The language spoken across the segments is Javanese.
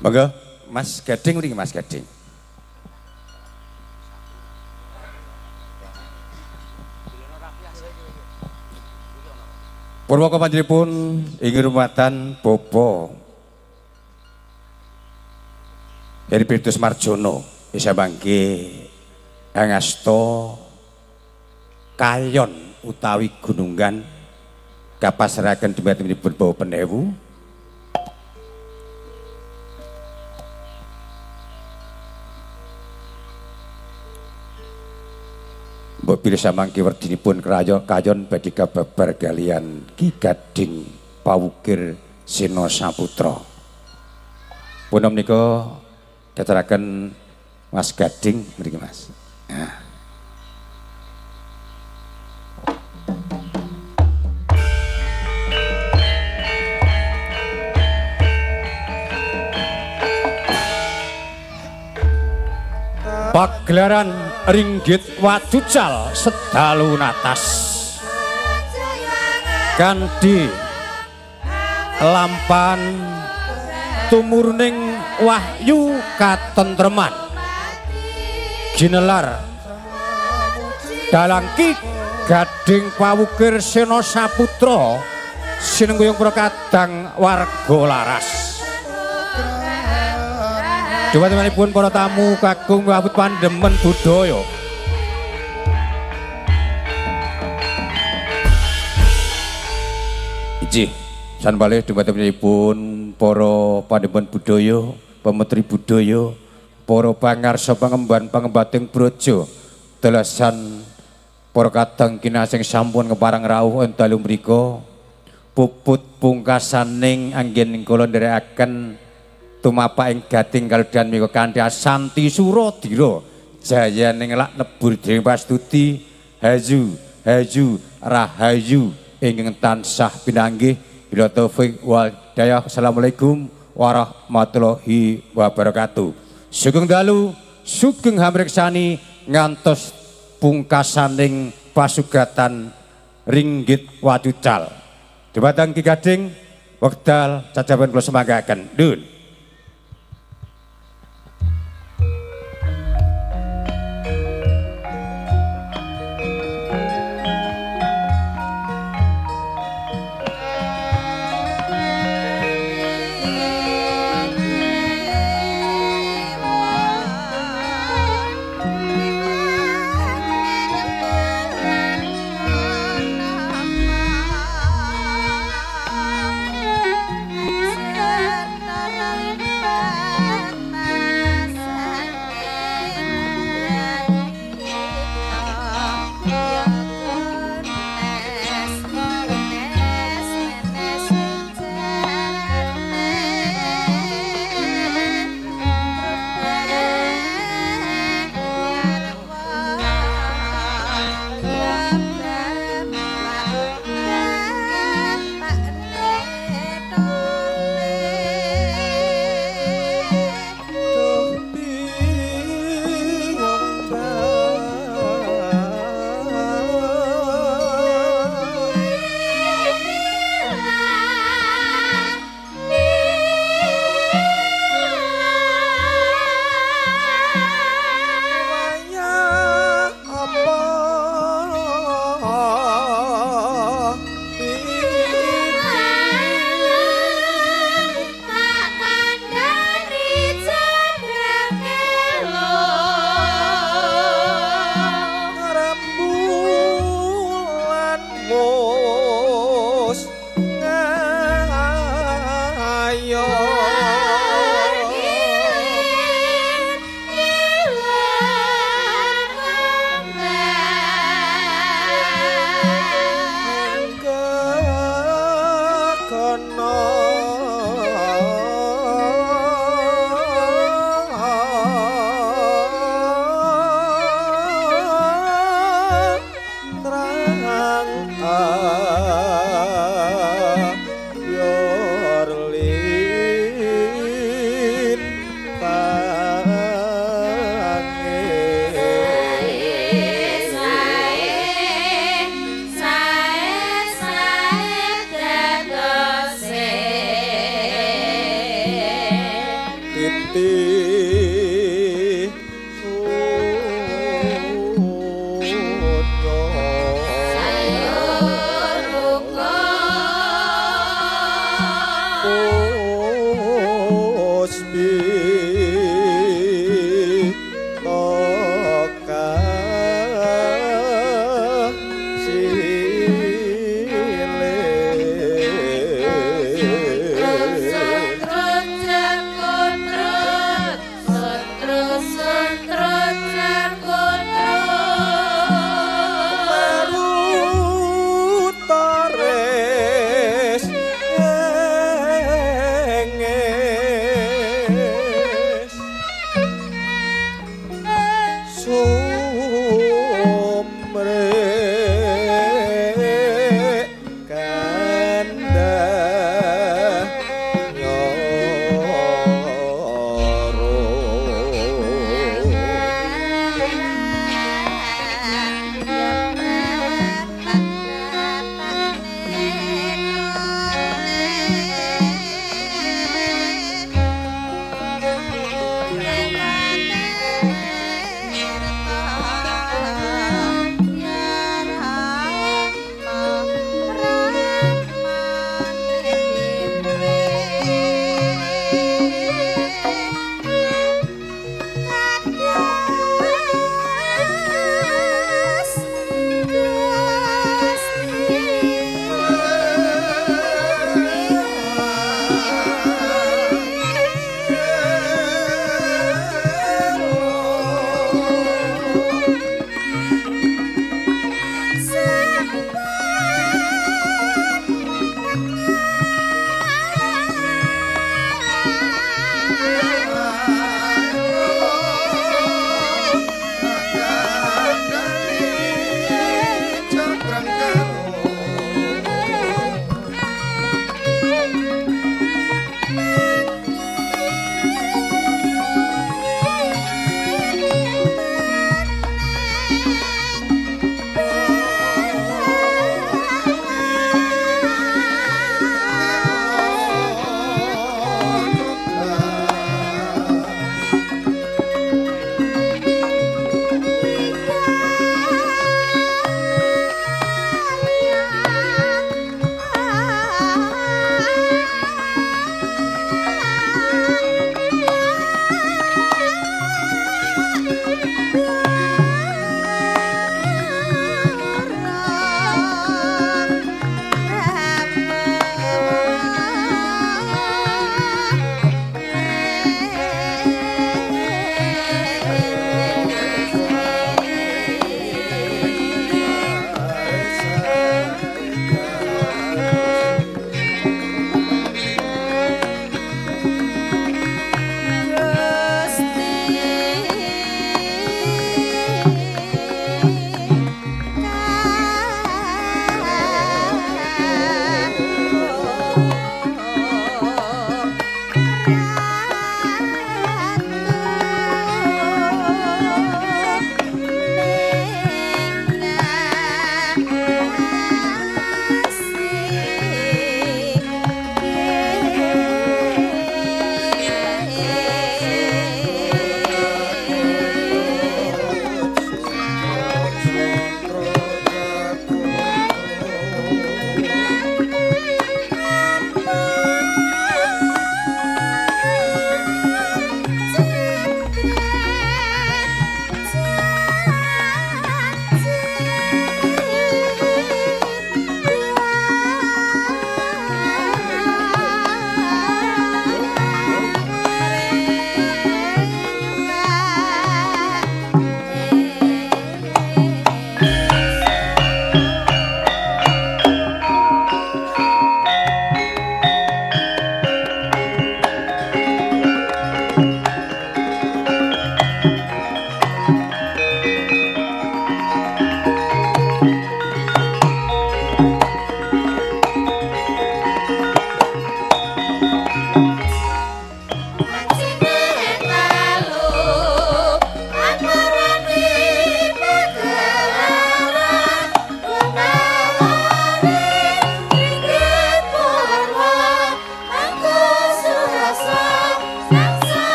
Monggo Mas Gading mriki Mas Gading. Purwaka panjenenganipun ing rumatan Bapak Heribertus Marjono isa mangke angasta kayon utawi gunungan kapasrahaken dumatengipun Bapak Penewu. Mbok bilih samangke werdinipun kayon badhe kababar kaliyan Ki Gading Pawukir Sena Saputra. Pun menika kateraken Mas Gading mriki Mas. Nah. Pagelaran ringgit wacucal sedalu natas kanthi lampan tumuruning wahyu katentreman ginelar dalang Ki Gading Pawukir Sena Saputra sinengguyung para kadang warga laras. Dumatengipun para tamu kakung wawut pandemen budaya. Inggih, sanbalih dumatengipun para pandemen budaya, pemetri budaya, para pangarsa pangemban pangembating braja, delasan para kadang kinasih sampun kepareng rawuh ing dalu mriku, puput pungkasaning anggen kula nderekaken tumapak ing gading kalodhan mika kanthi asanti suradira jayaning lak lebur dening pastuti hayu hayu rahayu ingkang tansah pinanggih bila taufik wal hidayah. Assalamualaikum warahmatullahi wabarakatuh. Sugeng dalu, sugeng hamreksani ngantos pungkasaning pasugatan ringgit wacucal. Dumateng Ki Gading wekdal cacaban kula semanggaken. Dun. Sae sae sae Marutares.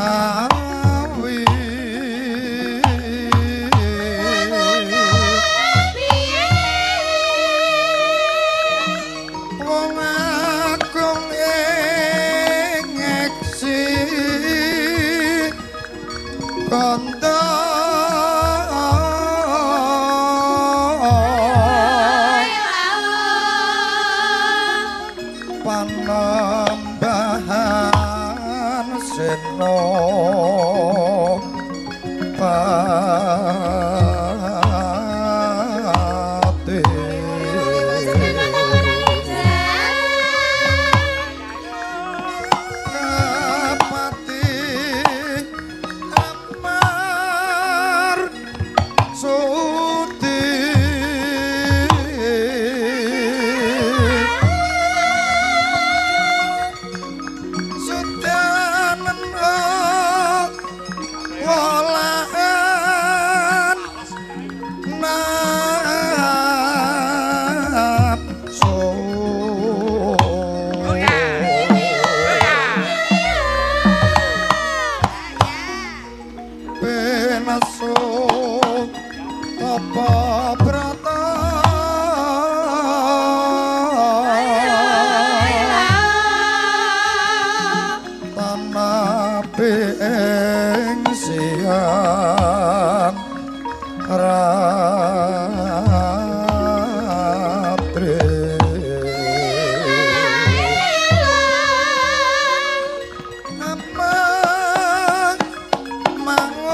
Jawi. Wong agung ing ngeksi kandha panembahan sena pati. Kapati amat nesu tapa brata tanah ing siang ratri. Amang mangun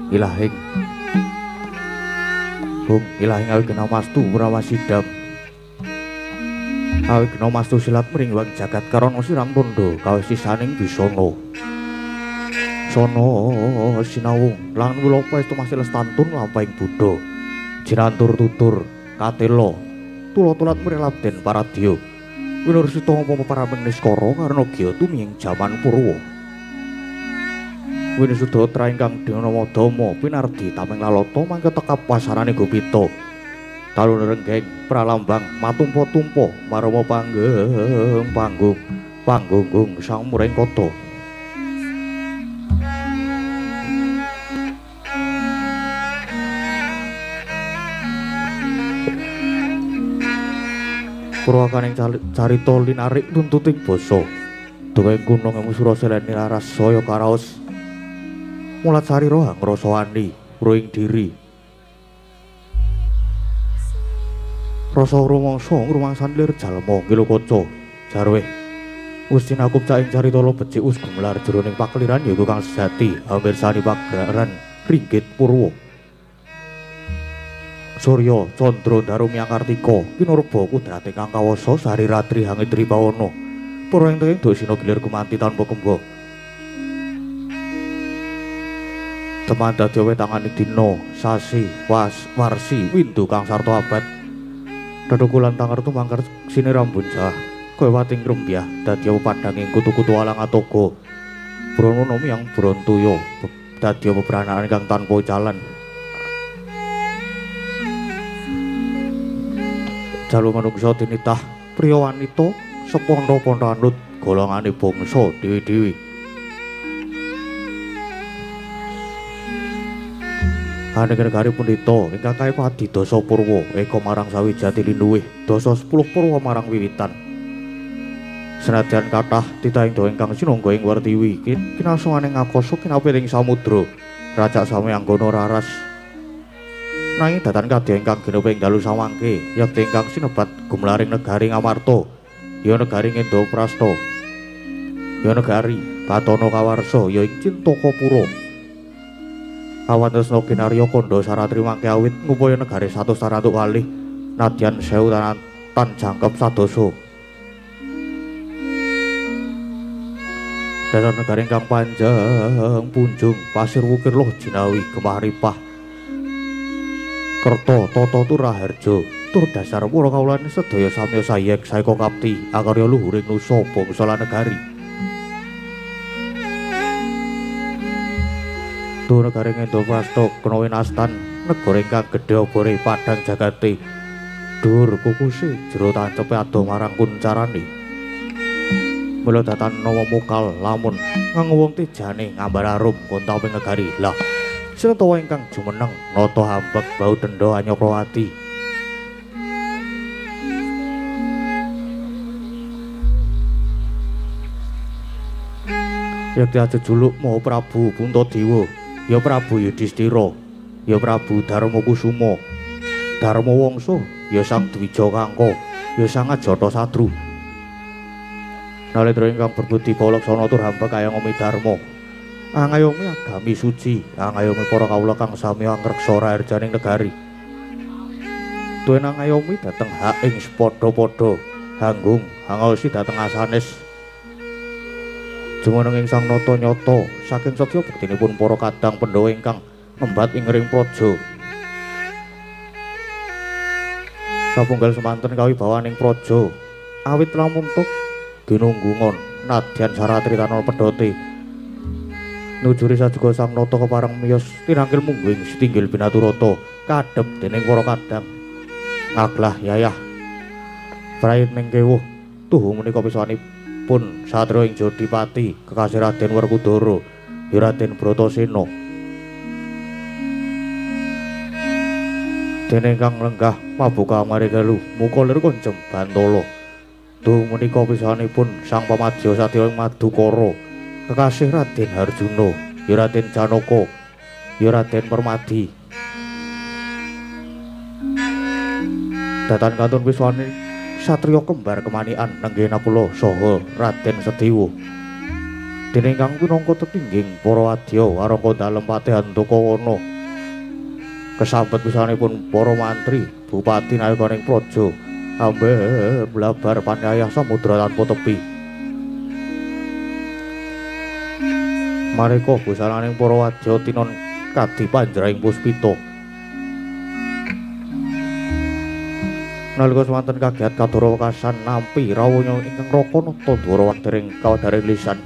ilahing hung ilahing awigena mastu prawasidam awigena mastu silat mring wang jagat karana sirang tandha kawesisaning bisana sono sinawung lan wulapa estu masih lestantun lampahing buddha jinantur tutur katela tula-tulat mrilabden paradya winursita upama para meniskara karna gya tumiyeng jaman purwa winisuda ingkang dinama dama pinardi tameng lalata mangke tekap pasarane gopita talun renggeng pralambang matumpa-tumpa marama panggeng panggung panggunggung sang muring kota. Purwakaning carita linarik tuntuting basa dongeng kuno ngemu suraseleni laras saya karaos mulat sarira hangrasa wani ruing diri rasa rumangsa ngrumangsani lir jalma ngilukaca jarweh wis tinakup caing carita lo becik wis gumelar jroning pakeliran yaiku kang sejati amirsani pagelaran ringgit purwa Surya Candra Darumi Kartika kinurba kudrate kang kawasa sari ratri hangedri pawana para ing tenging dosina gilir gumanti tanpa kemba teman dadi wetangane dina sasi was warsi windu kang sarta abad dedukulan tangertu mangker sine rambun jah kowe wating rumbyah dadi padhanging kutu-kutu alang atoga brono yang brontoyo dadi bebranaan kang tanpa jalan jalu manungsa dinitah priya wanita sepontha-pontha anut golongane bangsa dhewe-dhewe. Anegari pendhita ingkang kaya adidasa purwa eka marang sawijati linuwih dasa 10 purwa marang wiwitan. Senadyan kathah titahing dawa ingkang sinangga ing wertiwi kinasane ngakasa kinapiring samudra rajak sami anggana raras. Nanging datan kadya ingkang ginup ing dalu samangke yekti ingkang sinebat gumlaring negari Ngamarta ya negari Ngendraprasta ya negari Batana Kawarsa ya ing Cintakapura. Awan tresna kinarya kandha saratri mangke awit ngupaya negari 100 kalih nadyan 1000 tan jangkep sadasa. Dasar negari ingkang panjang punjung pasir wukir loh jinawi gemah ripah kerta tata turaharja tur dasar para kawulane sedaya samya sayek saeka kapti akarya luhuring nusa bangsa lan negari. Tur negari Ngendraprasta kena winastan negara ingkang gedhe obore padhang jagate dhuwur kukuse jero tancepe adoh marang kuncarane. Mula datan nawa mukal lamun nganguwung tejane ngambar arum kontawing negari lah sinetawa ingkang jumeneng nata hambek bau denda Anyakrawati. Yekti ajejuluk Maha Prabu Puntadewa ya Prabu Yudhistira ya Prabu Darmakusuma Darmawangsa ya Sang Dwija Kangka ya Sang Ajatasatru. Nalendra ingkang berbudi balaksana tur hamba kaya ngomi dharma angayomi agami suci angayomi para kawula kang sami angreksa raharjaning negari tuen angayomi dhateng hak ing padha-padha hanggung hangaosi dhateng asanes jumeneng ing sang nata nyata saking setya bektinipun para kadang Pandhawa ingkang ngembat ing ring praja. Sapunggal semanten kawibawaning praja awit lamun tuk ginunggungon nadyan saratri tanpa pedhote nujuri sajuga sang nata kepareng miyos tinangkil mungguing sitinggil binaturata kadhep dening para kadang ngaglah yayah prait ning kewuh tuhu menika pisanipun satriya ing Jodipati kekasih Raden Werkudara ya Raden Bratasena dene kang lenggah mabuka marigelu muka lir konjem bantala. Duh menika pisanipun Sang Pamadya Satya ing Madukara kekasih Raden Harjuna ya Raden Janaka ya Raden Permadi. Datan kantun piswane satriya kembar kemanikan nenggih Nakula saha Raden Sediwa. Dene ingkang pinangka tetingging para wadya warangka dalem Patih Handakawana. Kesambet pisanipun para mantri, bupati nalikaning praja amben blabar panyayah samudra tanpa tepi. Maneka busananing para wadya tinon kadi panjraing puspita. Nalika swanten kagiat kadara wekasan nampi rawuhnya ingkang Rakanata Ndara dereng kawadharing lisan.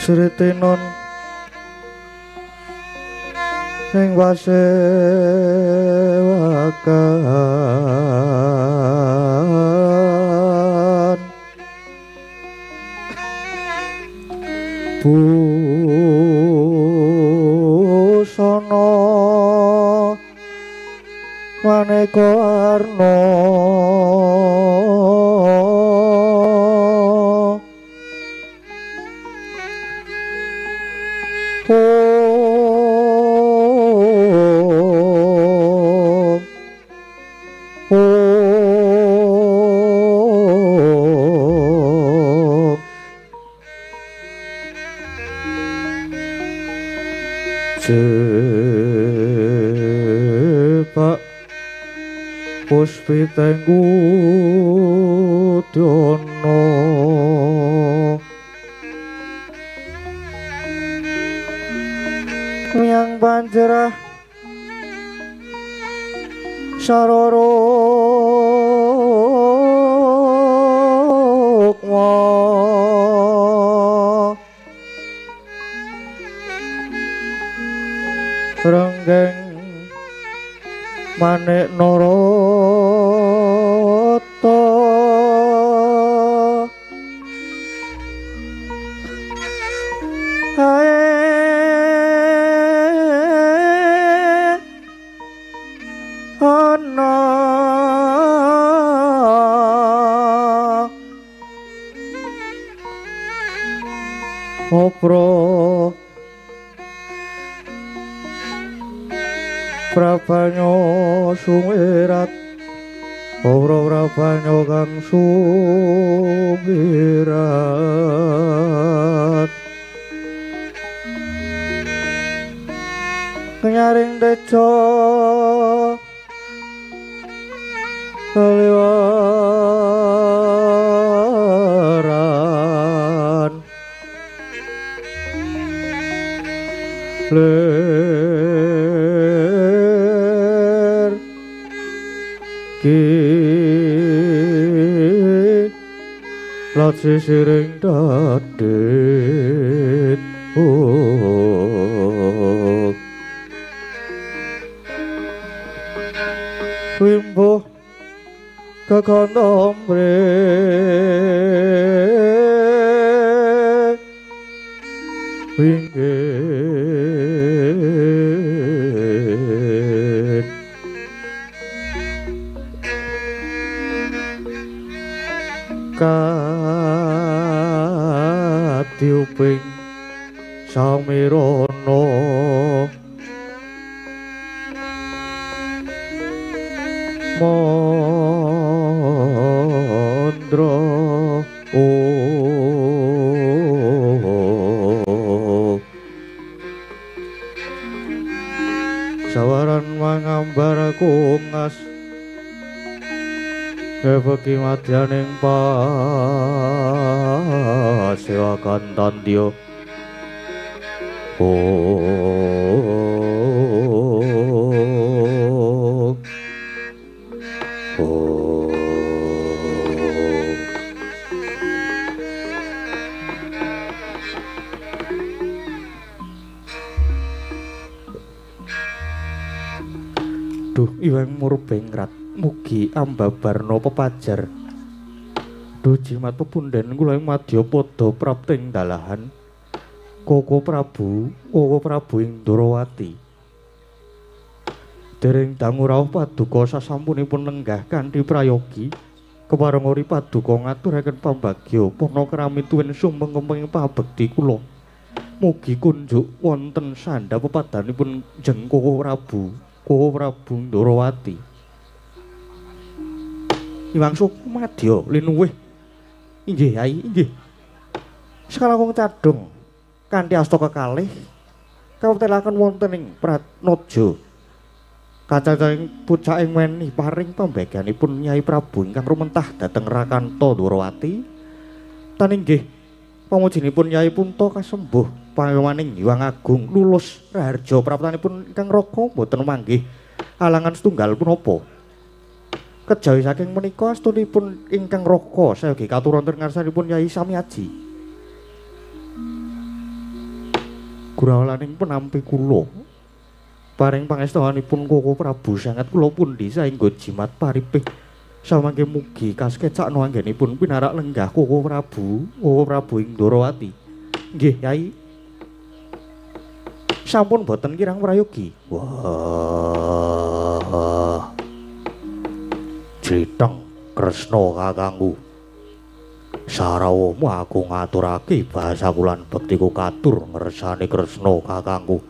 Sritenon Ing wasewakan busana maneka warna Jepak puspiteng udyana Miang panjerah sarara rukma Renggeng manik narata hae ana opro Prabanyo sumirat ora prabanyo kang sumirat Nyaring tejo keliwaran Lir ki lat sisiring dadit Wimbuh kekondombre winggit katiuping samirana mandra Sawaran mangambar kungas Ebeki madyaning pasewakan tandya Duh Iwang Murbengrat mugi ambabarna pepajar. Duh jimat pepunden kula ing madyapada prapting dalahan Koko Prabu, Koko Prabu ing Ndorowati. Dereng dangu rawuh paduka sasampunipun lenggah kanthi prayogi kepareng ori paduka ngaturaken pambagya purnakrami tuwin sumengkemping pabekti kula. Mugi kunjuk wonten sandhap pepadanipun jeng Koko Prabu, Koko Prabu Ndorowati. Iwang Sukumadya linuwih. Inggih Yai, inggih. Sekalangkung cadhung kanthi asta kekalih kawetelaken wonten ing Pratnaja. Kacacaing pucaking weni paring pambeganipun Nyai Prabu ingkang rumentah dhateng Rakanta Ndorowati. Tan inggih pamujinipun Nyai Punta kasembuh pangemaning Hyang Agung lulus raharja praptanipun ingkang raga boten manggih alangan setunggal punapa. Kejawi saking menika astunipun ingkang raga sayogi katur wonten ngarsanipun Nyai Samiaji. Gurawalaning penampi kula Paring pangestuwanipun Koko Prabu sanget kula pundi saengga jimat paripih. Samangke mugi kaskecakno anggenipun pinarak lenggah Koko Prabu, Koko Prabu ing Ndorowati. Nggih, Yai. Sampun boten kirang prayogi. Wah. Jlitheng Kresna kakangku. Sarawamu aku ngaturake bahasaku lan bektiku katur ngersane Kresna kakangku.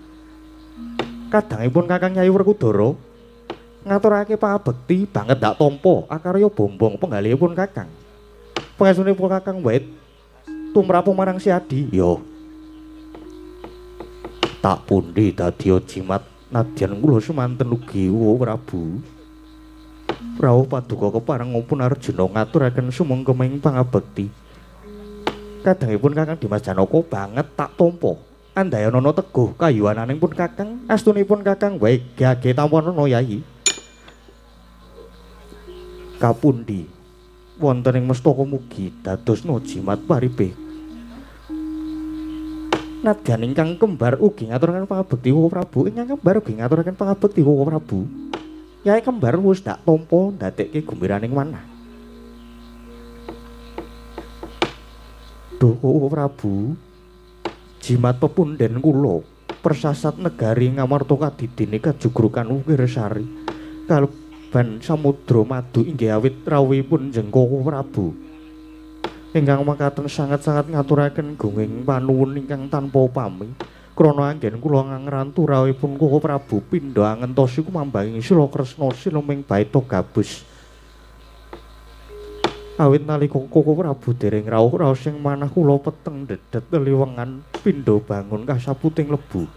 Kadangipun Kakang Nyai Werkudara ngaturake pangabekti banget ndak tampa akarya bombong penggalihipun Kakang. Pangestunipun Kakang wae tumrapu marang si Adi. Yo. Tak pundi dadi jimat nadyan kula semanten ugi Prabu. Rawuh paduka kepareng pun Arjuna ngaturaken sumengkeming pangabekti. Kadangipun Kakang Dimas Janaka banget tak tampa. Andayanana teguh kayuwananing pun Kakang, astunipun Kakang wae gage tampanana Yai. Kapundi wonten ing mestaka mugi dadosna jimat paripih. Nadyan ingkang kembar ugi ngaturaken pangabekti Koko Prabu, ingkang kembar ugi ngaturaken pangabekti Koko Prabu. Yai kembar wis dak tampa ndadekke gumbiraning manah. Duh Koko Prabu, jimat pepunden kula persasat negari Ngamarta kadidine kajugrukan Wukirsari kaleban samudra madu inggih awit rawuhipun jeng Koko Prabu. Ingkang makaten sanget-sanget ngaturaken gunging panuwun ingkang tanpa upami krana anggen kula ngrantu rawuhipun Koko Prabu pindha angentosi kumambanging sila Kresna siluming baita gabus. Awit nalika Koko Prabu dereng rawuh raos ing manah kula peteng dedet liwengan pindha bangun kasaputing lebu.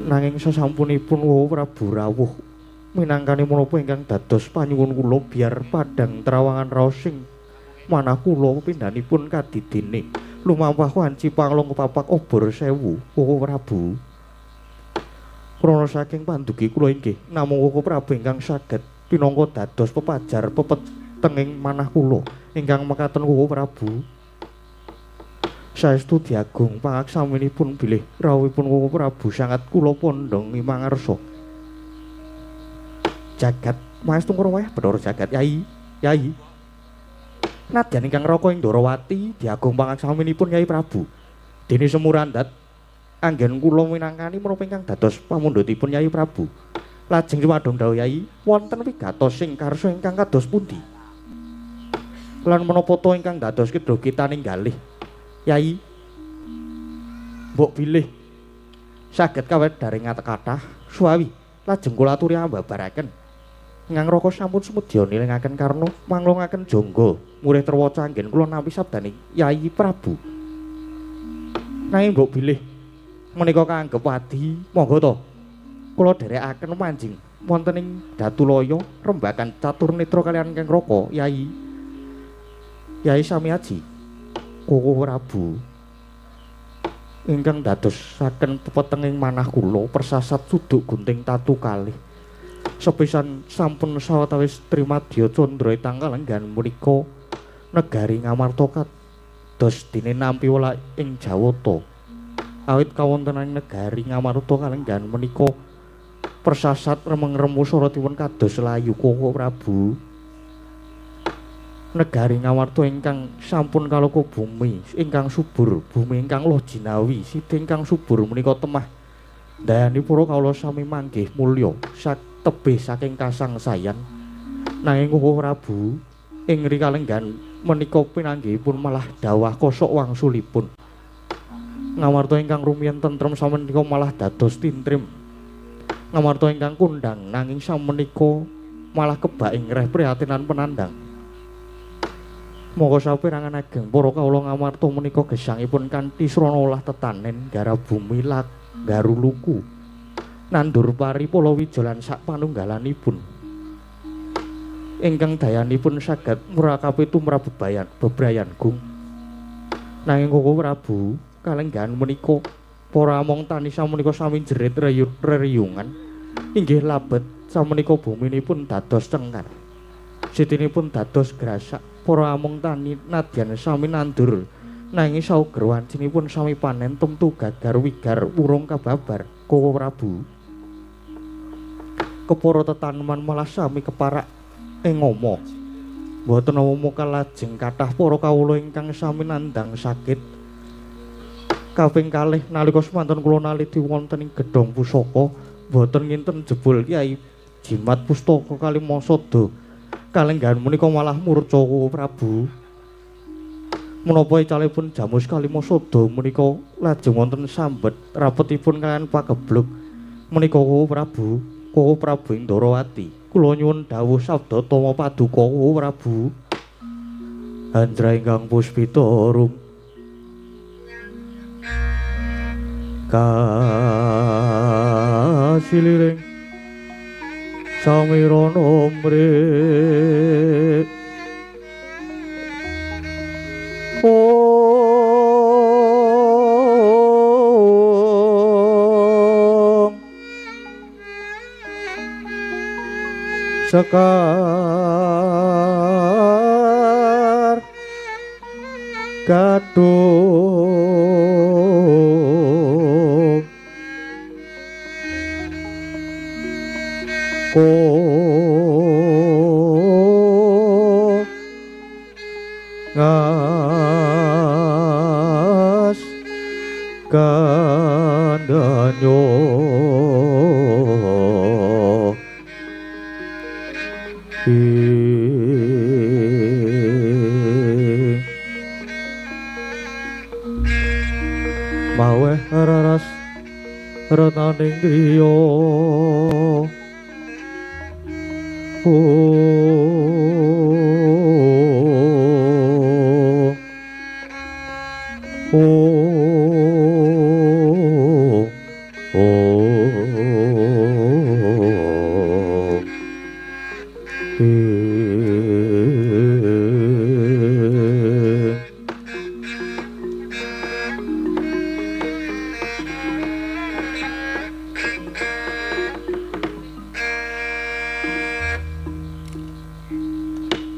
Nanging sasampunipun Koko Prabu rawuh minangkani menapa ingkang dados panyuwun kula biar padhang trawangan raos ing manah kula pindhanipun kadidine lumampah wanci panglong papak obor sewu Koko Prabu. Krana saking pandugi kula inggih namung Koko Prabu ingkang saged pinangka dados pepajar pepetenging manah kula ingkang mekaten Koko Prabu. Saestu diagung pangaksaminipun bilih rawuhipun Koko Prabu sangat kula pondhong mangarsa. Jagat maestu wayah Bathara Jagat Yai, Yai. Nadyan ingkang raka ing Ndorowati diagung pangaksaminipun Yai Prabu. Dene Semurandat anggen kula minangkani menapa ingkang dados pamundhutipun Yai Prabu. Lajeng cumadong dawuh Yai, wonten wigatos sing karsa ingkang kados pundi? Lan menapa ta ingkang dados kedha kita ninggalih? Yai, mbok bilih saged kawedharing kathah suwawi lajeng kula aturi ambabaraken. Ingkang raka sampun sumedya nilingaken karna manglongaken jangga murih terwaca anggen kula nampi sabdaning Yai Prabu. Nanging mbok bilih menika kaanggep wadi, monggo to kula dherekaken manjing wonten ing Datulaya rembagan catur netra kaliyan Kang Raka Yai. Yai Samiaji Koko Prabu ingkang dadosaken pepetenging manah kula persasat suduk gunting tatu kalih. Sepisan sampun sawetawis Trimadya Candra tangkalenggan menika negari Ngamarta kados dene nampi welah ing Jawata. Awit kawontenan negari Ngamarta kalenggan menika persasat remeng-remu saratipun kados layu Koko Prabu. Negari Ngamarta ingkang sampun kaloka bumi ingkang subur, bumi ingkang loh jinawi, sida ingkang subur menika temah ndayani para kawula sami manggih mulya tebih saking kasangsayan. Nanging Koko Prabu ing rikalenggan menika pinanggihipun malah dawah kosok wangsulipun. Ngamarta ingkang rumiyin tentrem samenika malah dados tintrim. Ngamarta ingkang kondhang nanging samenika malah kebak ing reh prihatinan penandang. Monggo saperangan ageng para kawula Ngamarta menika gesangipun kanthi srana olah tetanen garap bumi lak garuluku nandur pari palawija lan sak panunggalanipun ingkang dayanipun saged murakapi tumrap bebayan bebrayan gung. Nanging Koko Prabu kalenggahan menika para among tani samenika sami jerit reriyungan inggih labet samenika buminipun dados cengkar, sitinipun dados grasak. Para among tani nadyan sami nandur Nanging sauger wancinipun sami panen tumtu gagar wigar wurung kababar Kowo Prabu. Kepara tetaneman malah sami keparak ing ngoma. Mboten namung kalajeng kathah para kawula ingkang sami nandhang sakit. Kaping kalih nalika semanten kula naliti wonten ing gedhong pusaka mboten nginten jebul Kyai Jimat Pustaka Kalimasada kalenggahan menika malah murca Kowo Prabu. Menapa icalipun Jamus Kalimasada menika lajeng wonten sambet rapetipun kaliyan pageblug menika Kowo Prabu, Kowo Prabu ing Ndarawati. Kula nyuwun dawuh sabda tama paduka Kowo Prabu. Anjra ingkang puspita rum kasiliring samirana mrik. Om Sekar Gadung Ko ngas kandanyo maweh raras retaning griya.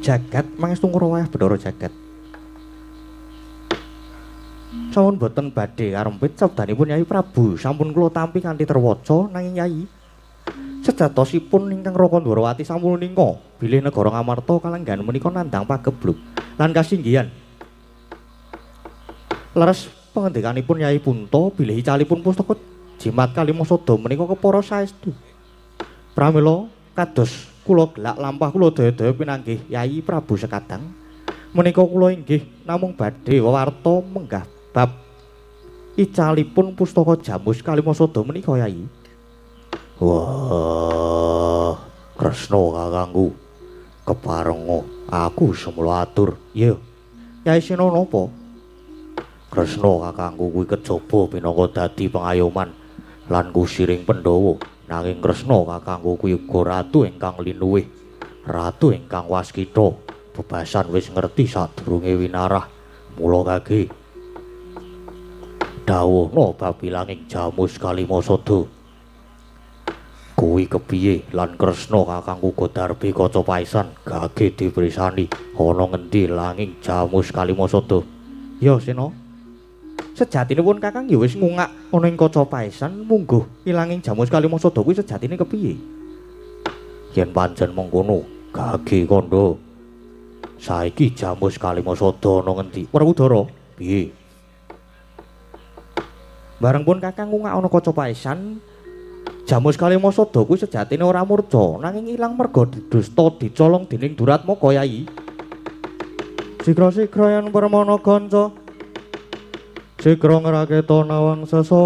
Jagat mangestu ngrawayah Bathara Jagat. Sampun boten badhe karempit sabdanipun Yai Prabu sampun kula tampi kanthi terwaca nanging Yai sejatosipun ingkang Raka Ndwarawati sampun ninga bilih negara Ngamarta kalenggahan menika nandhang pageblug lan kasinggihan. Leres pengendikanipun Yai Punta bilih icalipun pustaka Jimat Kalimasada menika kepara saestu. Pramila kados kula gelak lampah kula daya-daya pinanggih Yai Prabu sekadang menika kula inggih namung badhe wewarta menggah bab icalipun pustaka Jamus Kalimasada menika Yai. Wah, Kresna kakangku keparenga aku semula atur. Iya. Yai Sena napa? Kresna kakangku kuwi kejaba minangka dadi pengayoman lan kusiring Pandhawa. Nanging Kresna kakangku kuwi uga ratu ingkang linuwih, ratu ingkang waskita. Bebasan wis ngerti sadurunge winarah. Mula kage dawuhna bab ilanging Jamus Kalimasada. Kuwi kepiye lan Kresna kakangku uga darbi kaca paesan gage dipresani ana ngendi langing Jamus Kalimasada. Ya Sena, sejatinipun kakang ya wis ngungak ana ing kaca paesan mungguh ilanging Jamus Kalimasada kuwi sejatine kepiye? Yen pancen mengkono gage kandha saiki Jamus Kalimasada ana ngendi? Werkudara piye? Bareng pun kakang ngungak ana kaca paesan Jamus Kalimasada kuwi sejatine ora murca nanging ilang merga didusta dicolong dening Duratmaka Yai. Sigra-sigra yen permana kanca sigra ngraketa nawang sesangka.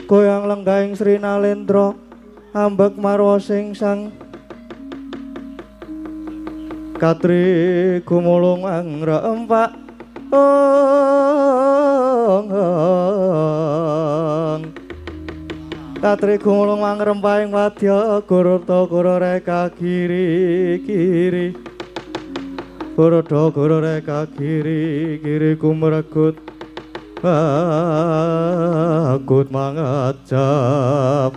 Goyang lenggahing Sri Nalendra ambek marwa sing sang katri gumulung angrempak. Katri gumulung angrempahing wadya gurta guru reka kiri kiri. Baradha reka kiri kiri kumregut agut mangajap.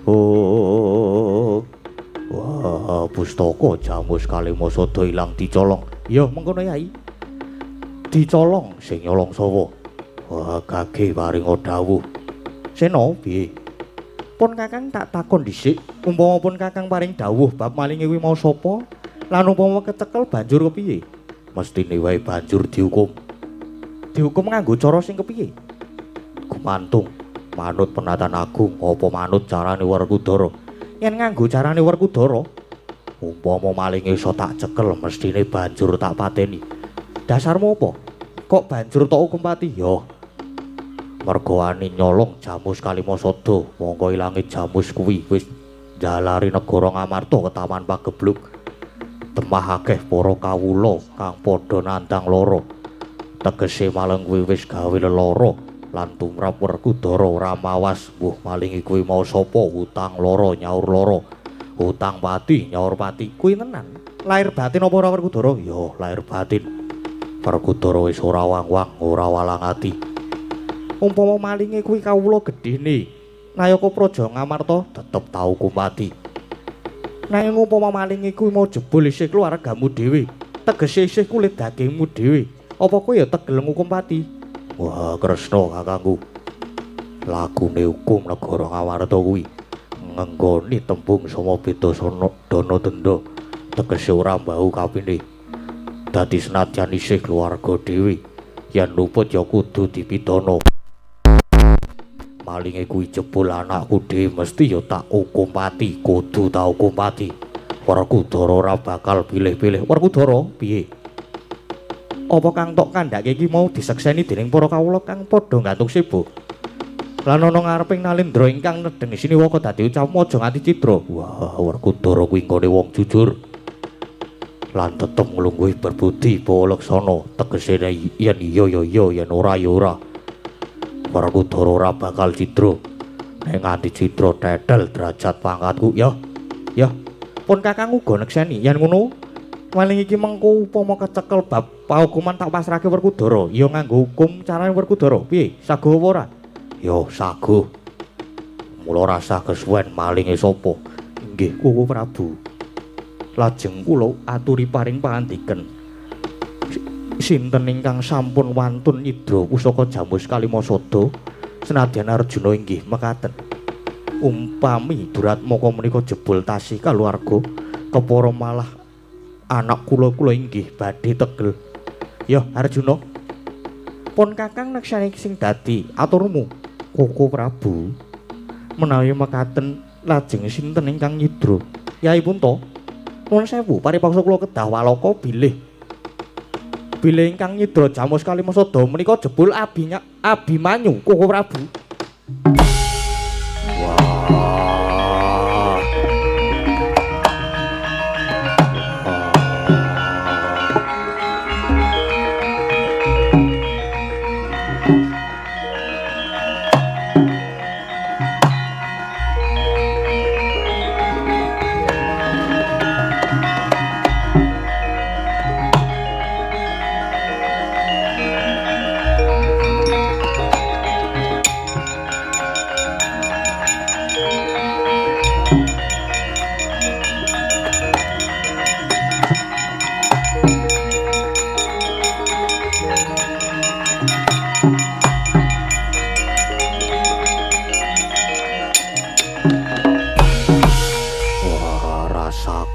Oh, wah, pustaka Jamus Kalimasada ilang dicolong. Ya mengkono Yai. Dicolong sing nyolong sapa? Wah, gage paringa dawuh. Sena piye? Pun Kakang tak takon dhisik, umpama pun Kakang paring dawuh bab malinge kuwi mau sapa? Lan umpama kecekel banjur kepiye? Mestine wae banjur dihukum. Dihukum nganggo cara sing kepiye? Gumantung manut penatan agung apa manut carane Werkudara? Yen nganggo carane Werkudara, umpama malinge iso tak cekel mestine banjur tak pateni. Dasarmu apa? Kok banjur tak hukum pati? Ya mergo ani nyolong Jamus Kalimasada, mongko ilange jamus kuwi wis njalari negara Ngamarta ketaman pagebluk. Temah akeh para kawula kang padha nandang lara. Tegese maleng kuwi wis gawe lelara lan tumrap Werkudara ora mawas mbuh malinge kuwi mau sapa, utang lara nyaur lara, utang pati nyaur pati. Kuwi tenan lahir batin apa ora Werkudara? Ya lahir batin. Werkudara wis ora wang-wang, ora walang ati. Umpama malinge kuwi kawula gedhene Nayaka Praja Ngamarta tetep tau kumpati. Nanging umpama malinge kuwi mau jebul isih keluargamu dhewe, tegese isih kulit dagingmu dhewe, apa kowe ya tegel ngukum pati? Wah, Kresna kakangku. Lagune hukum negara Ngamarta kuwi ngenggoni tembung samabeda dana denda, tegese ora mbau kapine. Dadi senadyan isih keluarga dhewe, yen luput ya kudu dipidana. Malinge kuwi jebul anakku dhewe mesti ya tak hukum pati, kudu tak hukum pati. Werkudara ora bakal pilih-pilih. Werkudara piye? Apa kang tok kandhake iki mau disekseni dening para kawula kang padha gantung sebo? Lan ana ngareping Nalindra ingkang nedheng siniwaka dadi ucapmu aja nganti cidra. Wah, Werkudara kuwi nggone wong jujur. Lan tetep nglungguhi berbudi bawa laksana, tegese yen iya ya iya, yen ora ya ora. Werkudara ora bakal cidra. Nek nganti cidra tetel derajat pangkatku. Ya. Ya. Pun Kakang uga nekseni yen ngono maling iki mengko upama kecekel bab paukuman tak pasrahke Werkudara, ya nganggo hukum carane Werkudara. Piye? Saguh apa ora? Ya saguh. Mula rasah kesuwen malinge sapa? Inggih Koko Prabu. Lajeng kula aturi paring pangandiken. Sinten ingkang sampun wantun nyidra pusaka Jamus Kalimasada senadyan Arjuna inggih mekaten. Umpami Duratmaka menika jebul tasih kaluwarga kepara malah anak kula kula inggih badhe tegel. Ya Arjuna, pun Kakang nekseni sing dadi aturmu. Koko Prabu, menawi mekaten lajeng sinten ingkang nyidra? Yai Punta, nuwun sewu paripaksa kula kedah walaka bilih bilih ingkang nyidra Jamus Kalimasada menika jebul Abimanyu Koko Prabu. Wah.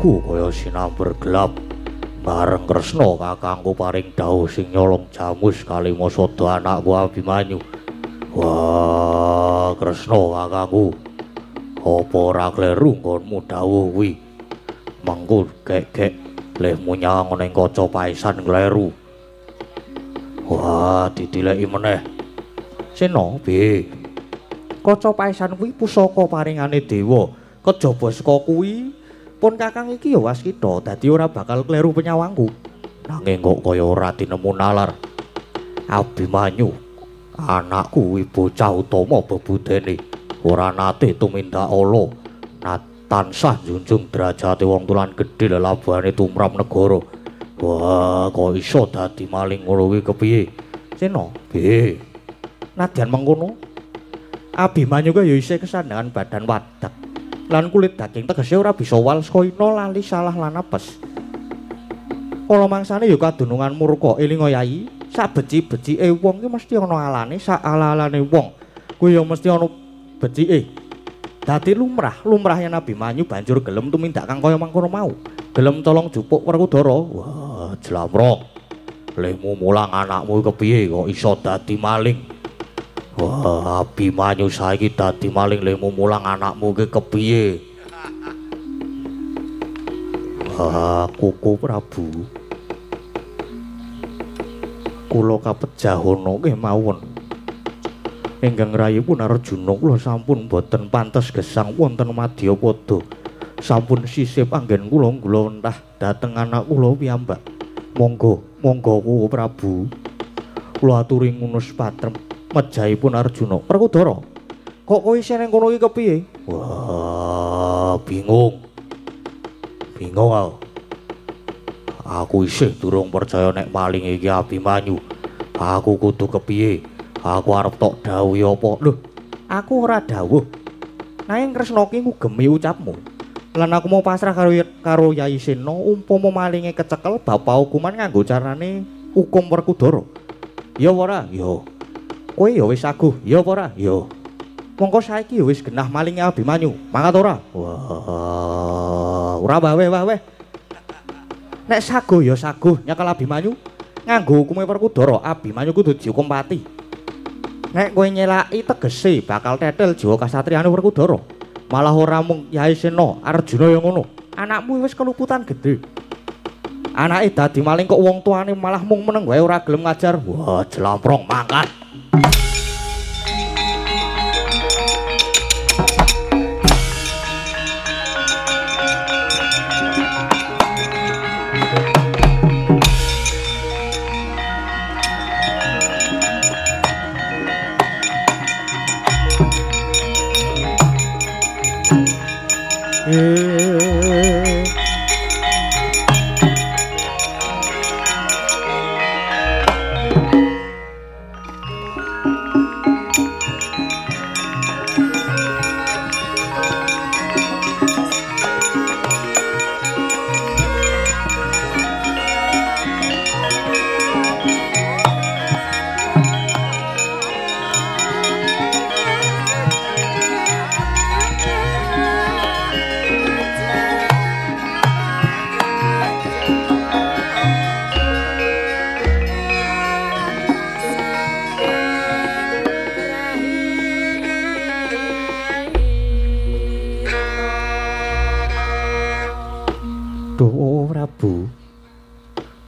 Kaya sinamber gelap bareng Kresna kakangku paring dawuh sing nyolong Jamus Kalimasada anakku Abimanyu. Wah, Kresna kakangku, apa ora kleru nggonmu dawuh kuwi? Mengko gek-gek lehmu nyawang ning kaca paesan kleru. Wah, ditileki meneh. Sena piye? Kaca paesan kuwi pusaka paringane dewa. Kejaba saka kuwi pun Kakang iki ya waskita, dadi ora bakal kleru penyawangku. Nanging kok kaya ora tinemu nalar. Abimanyu anakku kuwi bocah utama bebudene, ora nate tumindak ala, tansah njunjung derajate wong tulan gedhe lelabuhane tumrap negara. Wah, kok iso dadi maling ngono kuwi kepiye? Sena, piye? Nadyan mengkono, Abimanyu kuwi ya isih kesandangan badan wadak lan kulit daging, tegese ora bisa walska ina lali salah lan apes. Kala mangsane ya kadunungan murka. Elinga Yai, sak beci-becike wong ki mesti ana alane, sak ala-alane wong kuwi ya mesti ana becike. Dadi lumrah yen Abimanyu banjur gelem tumindak kang kaya mangkono mau. Gelem colong jupuk Werkudara. Wah, jlamrong. Lehmu mulang anakmu kepiye kok iso dadi maling? Wah, Abimanyu saiki dadi maling, lehmu mulang anakmu ki kepiye? Wah, Koko Prabu. Kula kapejahana kemawon. Ingkang rayipun Arjuna kula sampun boten pantes gesang wonten madyapada. Sampun sisih panggen kula nggulawentah dhateng anak kula piyambak. Monggo, monggo Koko Prabu. Kula aturi ngunus patrem mejahipun Arjuna. Werkudara, kok kowe isih ning kono iki kepiye? Wah, bingung. Bingung aku. Aku isih durung percaya nek maling iki Abimanyu. Aku kudu kepiye? Aku arep tok dawuhi apa? Lho, aku ora dawuh. Nanging Kresna ki ngugemi ucapmu. Lan aku mau pasrah karo Yai Sena umpama malinge kecekel bapak hukuman nganggo carane hukum Werkudara. Ya ora? Ya. Kowe ya wis aguh, ya apa ora? Ya. Mongko saiki ya wis genah malinge Abimanyu. Mangkat ora? Wah, ora wae. Nek saguh ya saguh nyekel Abimanyu nganggo hukume Werkudara, Abimanyu kudu dihukum pati. Nek kowe nyelaki tegese bakal tetel jiwa kasatriyane Werkudara. Malah ora mung Yai Sena, Arjuna ya ngono. Anakmu wis keluputan gedhe. Anake dadi maling kok wong tuane malah mung meneng wae ora gelem ngajar. Wah, jlamprong mangkat.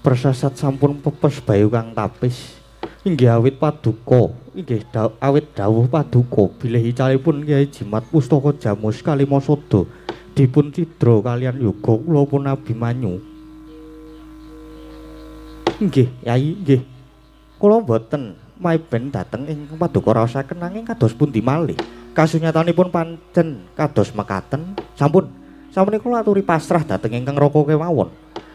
Persasat sampun pepes bayu kang tapis. Inggih awit paduka, inggih awit dawuh paduka bilih icalipun Kyai Jimat Pustaka Jamus Kalimasada dipun cidra kalian yoga kula pun Abimanyu. Inggih, Yai, inggih. Kula mboten maiben dhateng ing paduka raosaken nanging kados pundi malih. Kasunyatanipun pancen kados mekaten. Sampun, sampun kula aturi pasrah dhateng ingkang raka kemawon.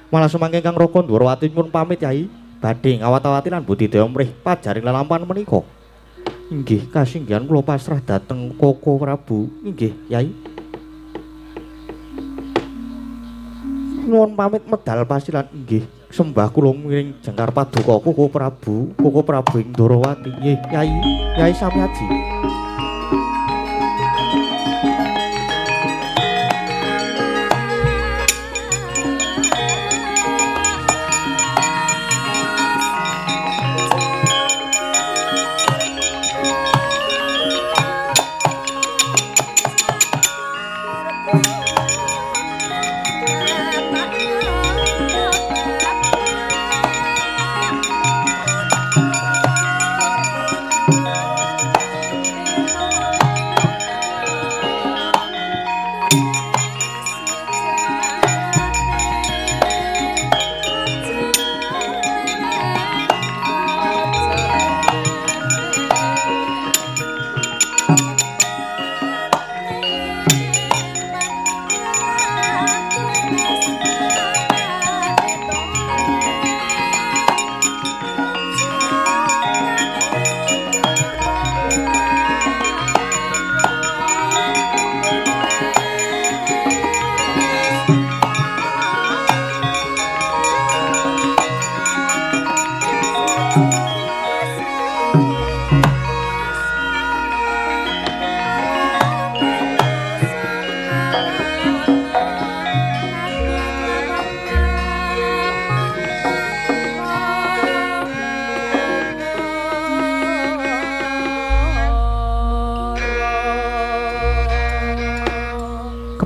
Malah sumangke Kang Raka Ndwarawati pun pamit Yai, badhe ngawat-awati lan budidaya mrih pajaring lelampahan menika. Inggih, kasinggihan kula pasrah dhateng Koko Prabu. Inggih, Yai. Nuwun pamit medal pasilan. Inggih, sembah kula miring jengkar paduka Koko Prabu, Koko Prabu ing Ndwarawati. Nggih, Yai, Yai sami aji.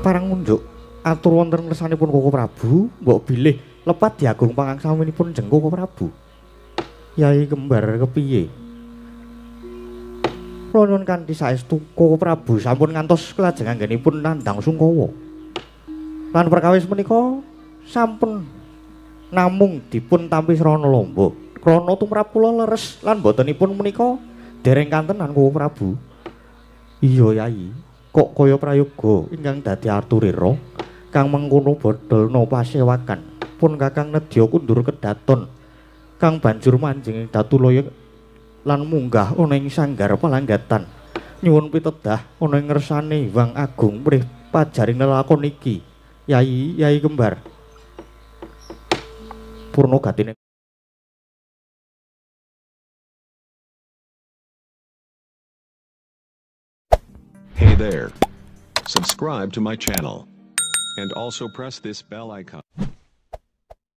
Kepareng ngunjuk atur wonten ngersanipun Koko Prabu, mbok bilih lepat diagung pangangsaminipun jeng Koko Prabu. Yai kembar kepiye? Kula nyuwun kanthi saestu Koko Prabu sampun ngantos kelajeng anggenipun nandhang sungkawa. Lan perkawis menika sampun namung dipun tampi srana lamba. Krana tumrap kula leres lan botenipun menika dereng kantenan Koko Prabu. Iya Yai, kok kaya prayoga ingkang dadi aturira kang mengkono bodolna pasewakan pun Kakang nedya kundur kedaton kang banjur manjing ing Datulaya lan munggah ana ing sanggar palanggatan. Nyuwun pitedah ana ing ngersane Hyang Agung mrih pajaring lelakon iki. Yai, Yai kembar. Purna gatine. Hey there. Subscribe to my channel. And also press this bell icon.